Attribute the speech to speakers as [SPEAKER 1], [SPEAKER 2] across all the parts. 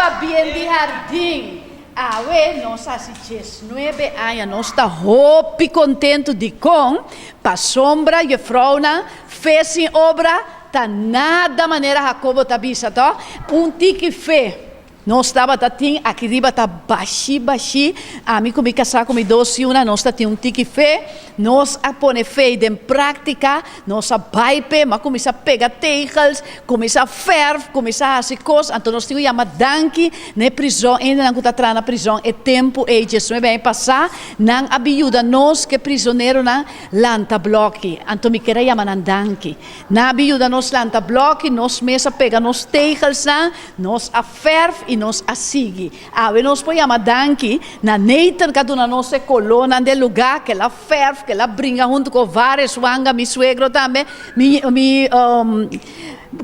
[SPEAKER 1] Pabien di Hardin! Awe nos hasi 19 aña, nos ta hopi kontentu. Dikon? Pasobra, juffrouwnan, fe sin obra ta nada, manera Jacobo ta bisa, to? Un tiki fe nos tabata tin aki riba ta bashi bashi. Ami ku mi kasá ku mi dos yunan, nos ta tin un tiki fe. Nos a pone fe den práktika, nos a bai p'e, m'a kuminsá pega tegels, kuminsá fèrf, kuminsá hasi kos. Anto nos tin ku yama danki na e prizòn, hendenan ku ta traha na prizòn e tempu ei, 19 aña pasá, nan a bin yuda nos ku e prizoneronan lanta blòki. Anto mi ker a yama nan danki. Nan a bin yuda nos lanta blòki, nos mes a pega nos tegelsnan, nos a fèrf i nos a sigui. Awe nos por yama danki na Nathan ku a duna nos e kolónan den lugá, ku el a fèrf, ku el a bringa huntu ku vários wanga, mi suegro tambe, mi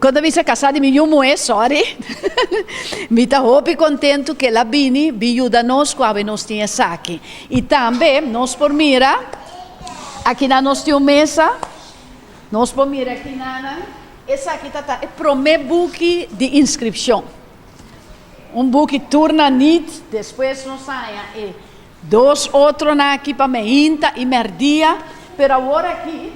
[SPEAKER 1] kon ta bisa, kasá di mi yu muhé, sòri. Mi ta hopi kontentu ku el a bini bin yuda nos ku awe nos tin esaki. I tambe nos por mira akinan nos tin un mesa, nos por mira akinanan, esaki ta ta e promé buki di inskripshon. Un buki tur na nit, despues nos haña e dos otronan aki pa meinta i mèrdia, pero awor aki,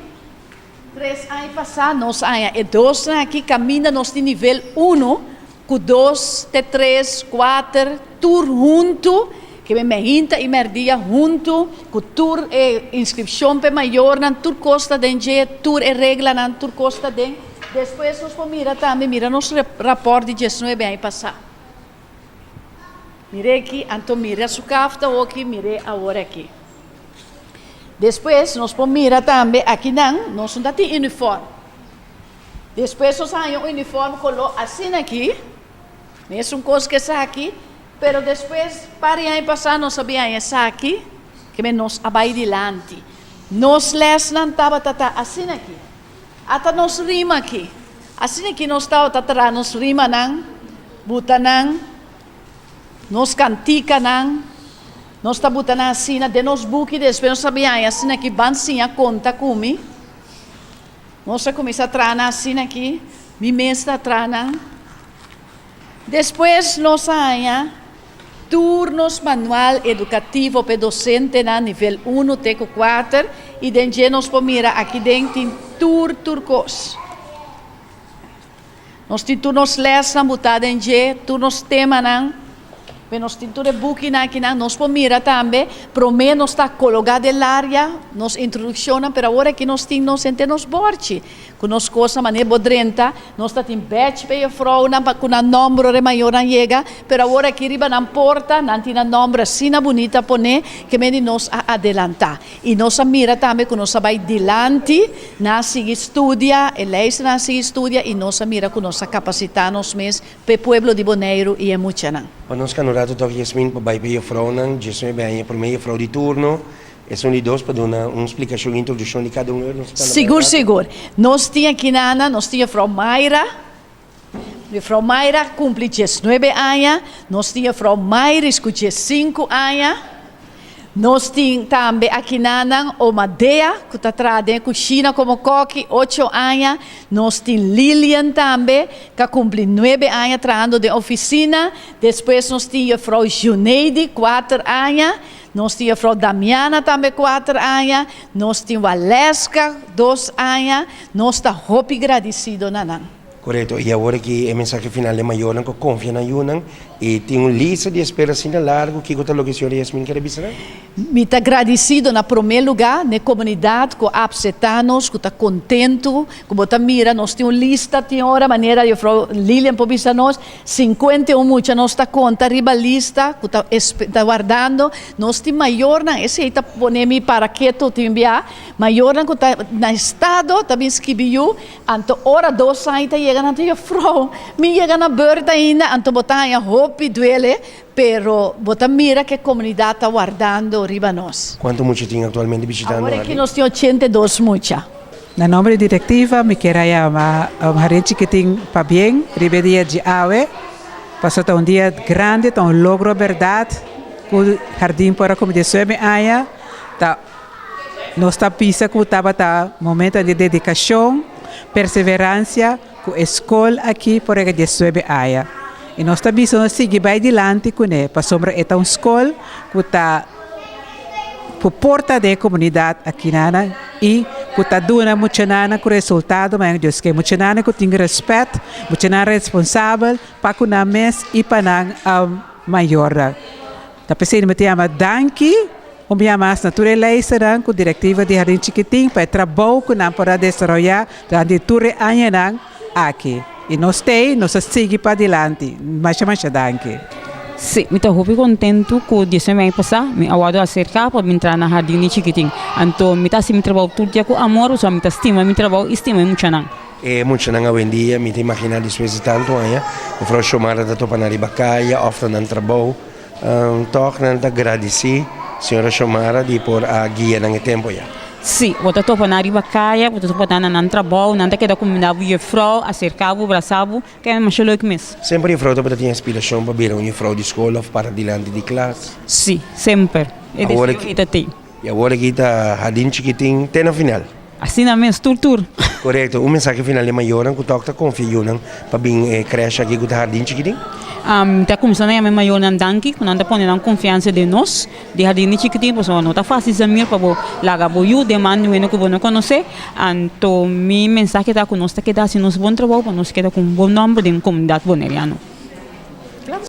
[SPEAKER 1] 3 aña pasá, nos haña e dosnan aki kaminda nos tin nivel 1 ku 2 te 3, 4, tur huntu, ke meinta i mèrdia huntu, ku tur e inskripshon pa mayornan, tur kos ta den dje, tur e reglanan, tur kos ta den. Despues nos por mira tambe, mira nos rapòrt di 19 aña pasá. Mira aki, anto mira su kafta aki, mira awor aki. Despues nos por mira tambe akinan, nos no tin uniform. Despues nos haña un uniform koló asina aki, mesun kos ku esaki, pero despues, par di aña pasá, nos a bin haña esaki, ke men nos a bai dilanti. Nos lèsnan tabata ta asina aki. Ata nos rima aki. Asina aki nos tabata traha nos rimanan, butanan, nos kantikanan, nos ta butanan asina den nos buki, despues nos a bin haña asina aki, ban siña konta ku mi. Nos a kuminsá traha asina aki, mi mes ta traha nan. Despues nos a haña tur nos manual edukativo pa dosentenan nivel 1 te 4 i den dje nos por mira aki den tin tur kos. Nos tin tur nos lèsnan butá den dje, tur nos temanan, pero nos tin tur e bukinan akinan, nos por mira tambe, promé nos ta kologá den laria, nos introdukshonnan, pero awor aki nos tin nos henter nos bòrchi, ku nos kosnan manera bo drenta, nos ta tin badge pa e juffrouwnan pa ku nan nòmber ora e mayornan yega, pero awor aki riba nan porta, nan tin nan nòmber asina bunita poné, ke men di nos a adelantá. I nos a mira tambe ku nos a bai dilanti, nan a sigui studia, e leisternan a sigui studia i nos a mira ku nos a kapasitá nos mes pa e pueblo di Boneiru i e muchanan.
[SPEAKER 2] Pa nos kana un ratu tòg Yasmin pa bai pa e juffrouwnan, 19 aña promé juffrouw di turno, esun di dos pa duna un splikashon i introdukshon di kada un eur nos kana bai un
[SPEAKER 1] Sigur,
[SPEAKER 2] ratu.
[SPEAKER 1] Sigur. Nos tin aki nana, nos tin juffrouw Mayra. Juffrouw Mayra a kumpli 19 aña. Nos tin juffrouw Mayris ku 15 aña. Nos tin tambe aki nanan Omadea, ku ta traha den kushina komo kòki, 8 aña. Nos tin Lilian tambe, ku a kumpli 9 aña trahando den ofisina. Despues nos tin juffrouw Juneidi, 4 aña. Nos tin juffrouw Damiana tambe, 4 aña. Nos tin Waleska, 2 aña. Nos ta hopi gradisido na nan.
[SPEAKER 2] Korekto. I awor aki e mensahe final di mayornan ku konfia na yunan i tin un lista di espera asina largu, kiko ta loke señora Yasmin kere bisa nan?
[SPEAKER 1] Mi ta gradisido na promé lugá na e komunidat ku a apseptá nos, ku ta kontentu, ku bo ta mira nos tin un lista tin ora manera juffrouw Lilian por bisa nos, 51 mucha nos ta konta riba lista ku ta ta wardando. Nos tin mayornan, esei ta pone mi para ketu tin bia, mayornan ku ta na estado ta bin skibi yu. Anto ora 2 aña ta yega nan ta juffrouw, mi yega na beurt ainda, anto bo ta haña hopi duele, pero bo ta mira ku e komunidat ta wardando riba nos.
[SPEAKER 2] Kuantu mucha tin aktualmente bishitando
[SPEAKER 1] Awor aki
[SPEAKER 2] aki?
[SPEAKER 1] Nos tin 82 mucha.
[SPEAKER 3] Na nòmber di direktiva mi kier a yama Hardin Chikitin pabien riba e dia di awe, pasobra ta un dia grandi, ta un logro bèrdat ku hardin por a kumpli 19 aña. Ta nos ta bisa ku tabata momento di dedikashon, perseveransia ku e skol aki por yega 19 aña. I nos ta bisa nos sigui bai dilanti kuné pasobra e ta un skol ku ta ku porta den e komunidat akinana i ku ta duna muchanan ku resultado mañana Dios ke muchanan ku tin rèspèt, muchanan responsabel pa ku nan mes i pa nan mayornan. Ta p'esei mi ta yama danki un bia mas na tur e leisternan ku direktiva di Hardin Chikitin pa e trabou ku nan por a desaroyá durante tur e añanan aki. I nos t'ei, nos a sigui padilanti. Masha masha danki.
[SPEAKER 4] Sí, mi ta hopi kontentu ku diesnuebe aña pasá mi a wòrdu aserká pa bin traha na Hardin di Chikitin. Anto mi ta hasi mi trabou tur dia ku amor pasobra mi ta stima mi trabou i stima e muchanan.
[SPEAKER 2] E muchanan awendia mi ta imaginá despues di tantu aña, mevrouw Xiomara ta topa nan riba kaya òf na nan trabou. Tòg nan ta gradisí señora Xiomara di por a guia nan e tempu ya.
[SPEAKER 4] Sí, bo ta topa nan riba kaya, bo ta topa nan na nan trabou, nan ta keda kumindá bo jefrou, aserká bo, brasá bo, ke masha leuk mes.
[SPEAKER 2] Semper jefrou tabata tin aspirashon pa bira un jefrou di skol òf para dilanti di klas?
[SPEAKER 4] Sí, semper. E deseo ei ta tei.
[SPEAKER 2] I awor aki ta Hardin Chikitin te na final.
[SPEAKER 4] Asina mes, tur tur.
[SPEAKER 2] Korekto. Un mensahe final di mayornan ku tok ta konfia yunan pa bin e krèsh aki ku ta Hardin Chikitin?
[SPEAKER 4] Mi ta kuminsá na yama e mayornan danki ku nan ta pone nan konfiansa den nos di Hardin di Chikitin pasobra no ta fásil Zamir pa bo laga bo yu den man di un hende ku bo no konosé. Anto mi mensahe ta ku nos ta keda hasi nos bon trabou pa nos keda ku un bon nòmber den komunidat boneriano.